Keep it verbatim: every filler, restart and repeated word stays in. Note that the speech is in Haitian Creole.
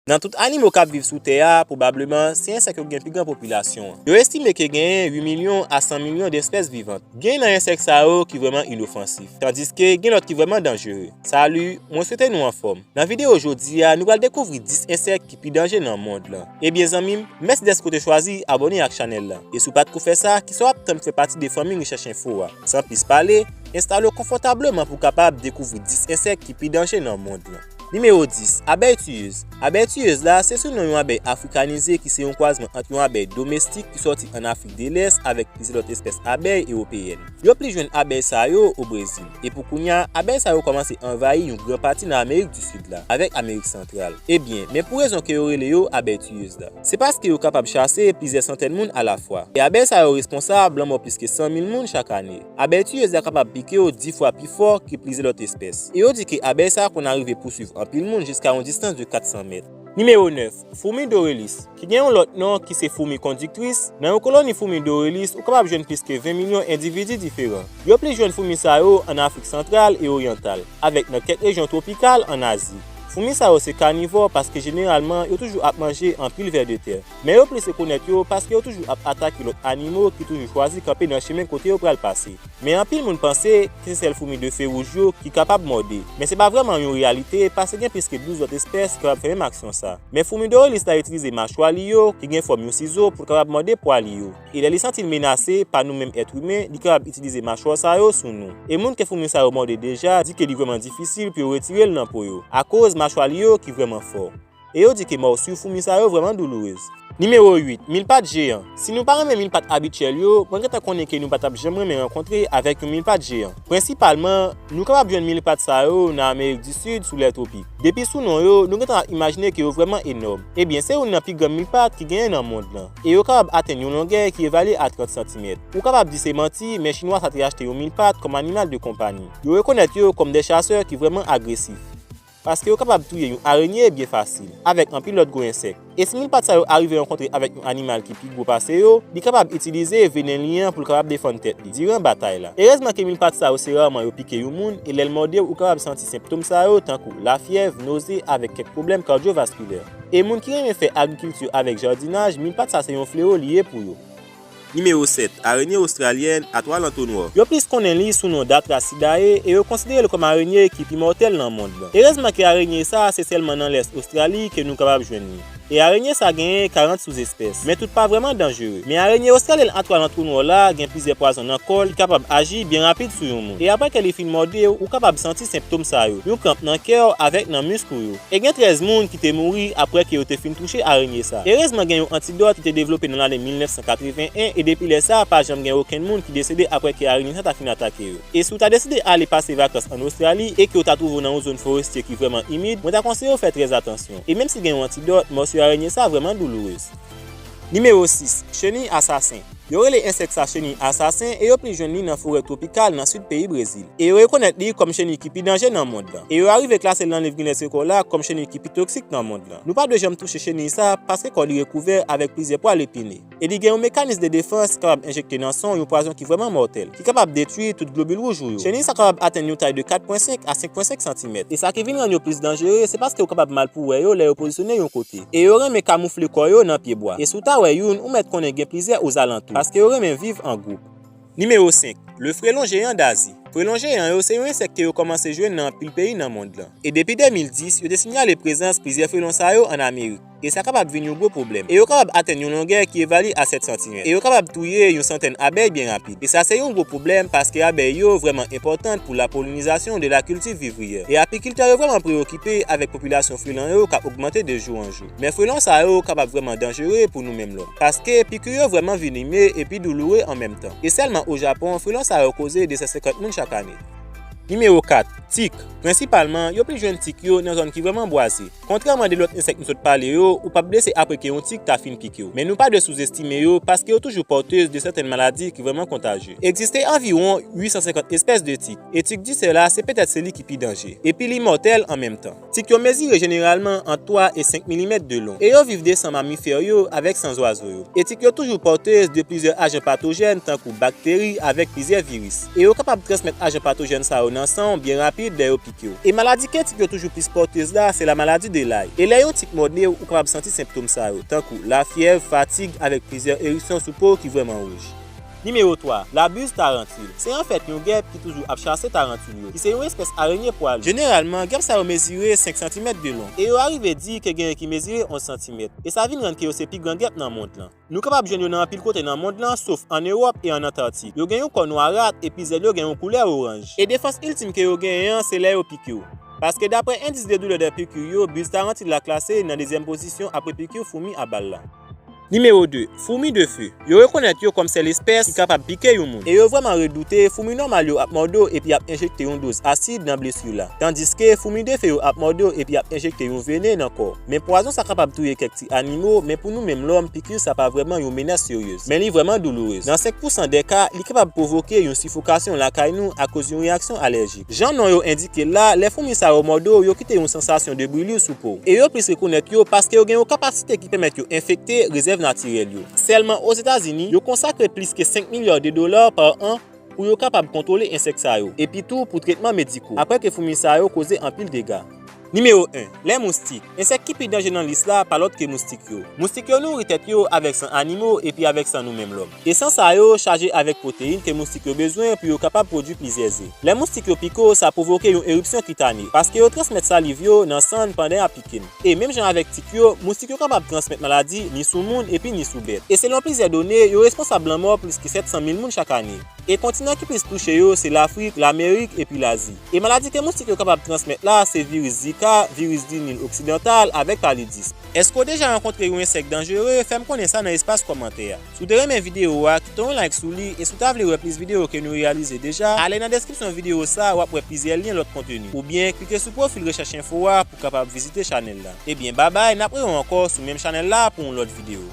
Nan tout animo k ap viv sou tè a, pwobableman, se ensèk yo ki gen pi gran popilasyon an. Yo estime ke genyen uit milyon a san milyon de espès vivan. Gen nan ensèk sa yo ki vrèman inofansif, tandiske gen lòt ki vrèman danjere. Salut, mwen swete nou anfòm. Nan videyo jodi a, nou pral dekouvri dis ensèk ki pi danje nan mond lan. Ebyen zanmi m, mèsi dèske w te chwazi abòne ak chanèl la. E si w pa t ko fè sa, kisa w ap tann pou fè pati de fanmi Richèch Enfo a? San plis pale, enstale w konfòtableman pou w kapab dekouvri dis ensèk ki pi danje nan mond lan. Nimewo dis, abèy tiyez. Abèy tiyez la, se sounon yon abèy afrikanize ki se yon kwazman ant yon abèy domestik ki sòti ann Afrik de Lès avèk plizyè lòt espès abèy ewopeyèn. Yo plis jwenn abèy sa yo o Brezil. E pou kounye a, abèy sa yo kòmanse anvayi yon gran pati nan Amerik di Sid la, avèk Amerik Santral. Ebyen, men pou rezon ke yo rele yo abèy tiyez la. Se paske yo kapab chase plizyè santèn moun alafwa. E abèy sa yo responsab lanmò plis ke san mil moun chak ane. Abèy tiyez la kapab pike w dis fwa pi fò ke plizyè lòt espès. E yo di ke abèy sa konn arive pouswiv anpil moun jiska yon distans de kat san mèt. Nimewo nèf, foumi Dorelus, ki gen yon lòt non ki se foumi kondiktris. Nan yon koloni foumi Dorelus, ou kapab jwenn plis ke ven milyon endividi diferan. Yo plis jwenn foumi sa yo ann Afrik Santral e Oryantal, avèk nan kèk rejyon twopikal ann Azi. Foumi sa yo se kanivò paske jeneralman yo toujou ap manje anpil vè de tè. Men yo plis rekonèt yo paske yo toujou ap atake lòt animo ki toujou chwazi kanpe nan chemen kote yo pral pase. Men anpil moun panse ke se sèl foumi de fe wouj yo ki kapab mòde. Men se pa vrèman yon reyalite paske gen plis ke douz lòt espès ki kapab fè menm aksyon sa. Men foumi Dorelus la itilize machwa li yo ki gen fòm yon sizo pou l kapab mòde pwa li yo. E lè li santi l menase pa nou menm èt imen, li kapab itilize machwa sa yo sou nou. E moun ke foumi sa yo mòde deja di ke li vrèman difisil pou yo retire l nan po yo, akoz machwa li yo ki vrèman fò. E yo di ke mòsur foumi sa yo vrèman doulourez. Nimewo uit, milpat jeyan. Si nou pa renmen milpat abityèl yo, mwen gentan konnen ke nou pa t ap janm renmen rankontre avèk yon milpat jeyan. Prensipalman, nou kapab jwenn milpat sa yo nan Amerik di Sid sou lè twopik. Depi sou non yo, nou gentan ap imajine ke yo vrèman enòm. Ebyen, se youn nan pi gran milpat ki genyen nan mond lan. E yo kapab atenn yon longè ki evalye a trant santimèt. Ou kapab di se manti, men Chinwa sa te achte yon milpat kòm animal de konpanyi. Yo rekonèt yo kòm de chasè ki vrèman agresif. Paske yo kapab touye yon arenye byen fasil, avèk anpil lòt gwo ensèk. E si milpat sa yo arive rankontre avèk yon animal ki pi gwo pase yo, li kapab itilize venen li an pou l kapab defann tèt li diran batay la. Erezman ke milpat sa yo se raman yo pike yon moun, e lè l mòde w, ou kapab santi senptòm sa yo, tankou lafyèv, noze, avèk kèk pwoblèm kadyovaskilè. E moun ki renmen fè agrikilti avèk jardinaj, milpat sa se yon fleo li ye pou yo. Nimewo sèt, arenye ostralyèn a twa lantwonwò. Yo plis konnen li sou non d'Atracidae e yo konsidere l kòm arenye ki pi mòtèl nan mond lan. Erezman ke arenye sa a se sèlman nan lès Ostrali ke nou kapab jwenn li. E arenye sa genyen karant souzespès, men tout pa vrèman danjere. Men arenye ostralyèn a twa lantwonwò la gen plizyè pwazon nan kò l ki kapab aji byen rapid sou yon moun. E apre ke li fin mòde w, ou kapab santi senptòm sa yo, yon kranp nan kè w avèk nan misk ou yo. E gen trèz moun ki te mouri apre ke yo te fin touche arenye sa. Erezman gen yon antidòt ki te devlope nan lane mil nèf san katreven en e depi lè sa a pa janm gen okenn moun ki desede apre ke arenye sa ta fin atake yo. E si w ta deside ale pase vakans ann Ostrali e ke w ta twouve w nan yon zòn forestye ki vrèman imid, mwen ta konseye w fè trè atansyon. E menm si gen yon antidòt, mòsur arenye sa vrèman doulourez. Nimewo sis, cheni asasen. Yo rele ensèk sa cheni asasen e yo plis jwenn li nan forè twopikal nan sid peyi Brezil. E yo rekonèt li kòm cheni ki pi danje nan mond lan. E yo arive klase l nan liv Guinness Record la kòm cheni ki pi toksik nan mond lan. Nou pa dwe janm touche cheni sa paske kò li rekouvè avèk plizyè pwal epine. E li gen yon mekanis de defans ki kapab enjekte nan san w yon pwazon ki vrèman mòtèl, ki kapab detwi tout globil wouj ou yo. Cheni sa kapab atenn yon tay de kat pwen senk a senk pwen senk santimèt. E sa ki vin rann yo plis danjere, se paske yo kapab mal pou wè yo lè yo pozisyone yon kote. E yo renmen kamoufle kò yo nan pyebwa. E si w ta wè youn, ou mèt konnen gen plizyè ozalantou, paske yo renmen viv an gwoup. Nimewo senk, le frelon jeyan d'Asie. Frelon jeyan yo se yon ensèk ke yo kòmanse jwenn nan anpil peyi nan mond lan. E depi de mil dis, yo te sinyale prezans plizyè frelon sa yo ann Amerik. E sa kapab vin yon gwo pwoblèm. E yo kapab atenn yon longè ki evalye a sèt santimèt. E yo kapab touye yon santèn abèy byen rapid. E sa se yon gwo pwoblèm paske abèy yo vrèman enpòtan pou lapolinizasyon de la kilti vivriyè. E apikiltè yo vrèman preyokipe avèk popilasyon frelon yo k ap ogmante de jou an jou. Men frelon sa yo kapab vrèman danjere pou nou menm lòm. Paske piki yo vrèman venime epi douloure an menm tan. E sèlman o Japon, frelon sa yo koze de san senkant moun chak ane. Nimewo kat, tik. Prensipalman, yo plis jwenn tik yo nan zòn ki vrèman bwaze. Kontrèman de lòt ensèk nou sot pale yo, ou p ap blese apre ke yon tik ta fin pike w. Men nou pa dwe souzestime yo, paske yo toujou pòtez de sèten maladi ki vrèman kontajye. Egziste anviwon uit san senkant espès de tik, e tik di sè la se petèt se li ki pi danje, epi li mòtèl an menm tan. Tik yo mezire jeneralman ant twa e senk milimèt de long, e yo viv de san mamifè yo avèk san zwazo yo. E tik yo toujou pòtez de plizyè ajan patojèn tankou bakteri avèk plizyè viris. E yo kapab transmèt ajan patojèn sa yo nan san w byen rapid lè yo pike w. E maladi ke tik yo toujou plis pòtez la, se la maladie de Lyme. E lè yon tik mòde w, ou kapab santi senptòm sa yo, tankou lafyèv, fatig, avèk plizyè eripsyon sou po w ki vrèman wouj. Nimewo twa, la buz tarantil. Se anfèt yon gèp ki toujou ap chase tarantil yo, ki se yon espès arenye pwale. Jeneralman, gèp sa yo mezire senk santimèt de long, e yo arive di ke genyen ki mezire onz santimèt, e sa vin rann ke yo se pi gran gèp nan mond lan. Nou kapab jwenn yo nan anpil kote nan mond lan, sof ann Ewòp e ann Antarktik. Yo gen yon kò nwa rat, epi zèl yo gen yon koulè oranj. E defans iltim ke yo genyen an, se lè yo pike w. Paske daprè endis de doulè de piki yo, buz tarantil la klase nan dezyèm pozisyon apre piki foumi a bal la. Nimewo de, foumi de fe. Yo rekonèt yo kòm sèl espès ki kapab pike yon moun. E yo vrèman redoute, foumi nòmal yo ap mòde w epi ap enjekte yon doz asid nan blesi la. Tandiske foumi de fe yo ap mòde w epi ap enjekte yon venen nan kò w. Men pwazon sa kapab touye kèk ti animo, men pou nou menm lòm, piki sa pa vrèman yon menas seryez. Men li vrèman doulourez. Nan senk pousan dè ka, li kapab pwovoke yon sifokasyon lakay nou akoz yon reyaksyon alèjik. Jan non yo endike l la, lè foumi sa yo mòde w, yo kite yon sansasyon de brili sou po w. E yo plis rekonèt yo paske yo gen yon kapasite ki pèmèt yo enfekte rezèv natirèl yo. Sèlman Ozetazini, yo konsakre plis ke senk milya de dola pa an pou yo kapab kontwole ensèk sa yo, epi tou pou tretman mediko, apre ke foumi sa yo koze anpil dega. Nimewo en, lè moustik. Ensèk ki pi danje nan lis la pa lòt ke moustik yo. Moustik yo nouri tèt yo avèk san animo epi avèk san nou menm lòm. E san sa yo chaje avèk pwoteyin ke moustik yo bezwen pou yo kapab pwodui plizyè ze. Lè moustik yo pike w, sa pwovoke yon eripsyon kitane, paske yo transmèt saliv yo nan san n pandan y ap pike n. E menm jan avèk tik yo, moustik yo kapab transmèt maladi ni sou moun epi ni sou bèt. E selon plizyè done, yo responsab lanmò plis ke sèt san mil moun chak ane. E kontinan ki plis touche yo se Lafrik, Lamerik epi Lazi. E maladi ke moustik yo kapab transmèt la se viris Zika, viris di Nil oksidantal avèk palidism. Èske w deja rankontre yon ensèk danjere? Fè m konnen sa nan espas kòmantè a. Si w te renmen videyo a, kite yon like sou li, e si w ta vle wè plis videyo ke nou reyalize deja, ale nan deskripsyon videyo sa, w ap wè plizyè lyen lòt konteni. Oubyen klike sou pwofil Rechèch Enfo a pou w kapab vizite chanèl la. Ebyen, babay, n ap rewè ankò sou menm chanèl la pou yon lòt videyo.